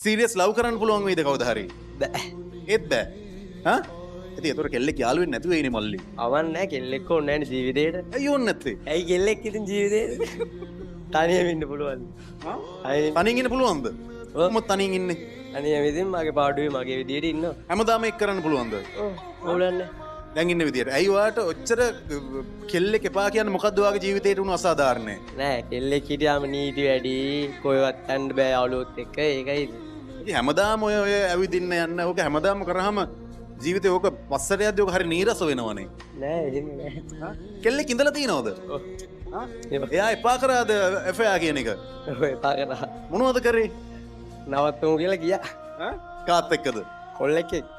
Serious love කරන්න පුළුවන් වෙයිද කවදා හරි? බෑ. ඒත් බෑ. හා? ඉතින් ඒතර කෙල්ලෙක් යාළු වෙන්නේ නැතුව වෙයිනේ මල්ලි. අවන් නෑ, කෙල්ලෙක් ඕනේ නෑනේ ජීවිතේට. ඇයි ඕනේ නැත්තේ? ඇයි කෙල්ලෙක් ඉතින් ජීවිතේට? තනියම ඉන්න පුළුවන්. හා? තනියෙන් ඉන්න පුළුවන්ද? කොහොමද තනියෙන් ඉන්නේ? තනියම ඉතින් මගේ පාඩුවේ මගේ විදියට ඉන්නවා. හැමදාම ඒක කරන්න පුළුවන්ද? ඔව්, ඕලන්නේ. දැන් ඉන්න විදියට. ඇයි ඔයාට ඔච්චර කෙල්ලෙක් එපා කියන්නේ, මොකද්ද ඔයාගේ ජීවිතේට වුණු අසාධාරණය? නෑ, කෙල්ලෙක් හිටියාම නීති වැඩි, කොහෙවත් යන්න බෑ යාළුවොත් එක්ක, ඒකයි ඉතින්. ඉතින් හැමදාම ඔය ඔය ඇවිදින්න යන්න ඕක හැමදාම කරාම ජීවිතේ ඕක පස්සට යද්දි ඕක හරි නීරස වෙනවනේ. නෑ, එහෙම නෑ. කෙල්ලෙක් ඉඳලා තියනවද? ඔව්. එයා එපා කරාද එෆයා කියන එක? ඔව්, එපා කරා. මොනවද කරේ? නවත්තමු කියලා ගියා. කාත් එක්කද? කොල්ලෙක් එක්ක.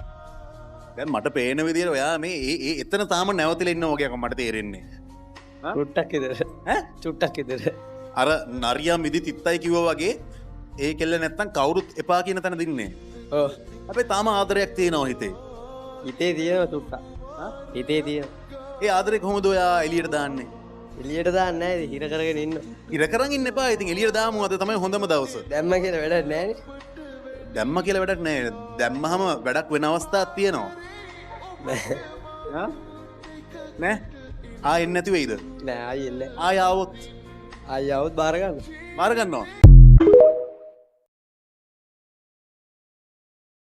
දැන් මට පේන විදියට ඔයා මේ ඒ ඒ එතන තාම නැවතිලා ඉන්න වගේ මට තේරෙන්නේ. චුට්ටක් විතර. ඈ? චුට්ටක් විතර. අර නරියා මිදි තිත්තයි කිව්වා වගේ ඒ කෙල්ල නැත්තම් කවුරුත් එපා කියන තැන දින්නේ. ඔව්. හැබැයි තාම ආදරයක් තියෙනවා හිතේ. හිතේ තියෙනවා චුට්ටක්. හිතේ තියෙනවා. ඒ ආදරේ කොහොමද ඔයා එළියට දාන්නේ? එළියට දාන්නේ නෑ, හිර කරගෙන ඉන්නවා. හිර කරන් ඉන්න එපා. ඉතින් එළියට දාමු, අද තමයි හොඳම දවස. දැම්ම කියලා වැඩක් නෑනේ. දැම්ම කියලා වැඩක් නෑ. දැම්මහම වැඩක් වෙන අවස්ථාවක් තියෙනවා. නෑ. නෑ? ආයෙ එන්නේ නැති වෙයිද? නෑ, ආයෙ එන්නේ නෑ. ආයෙ ආවොත්? ආයෙ ආවොත් බාර ගන්න. බාර ගන්නවා.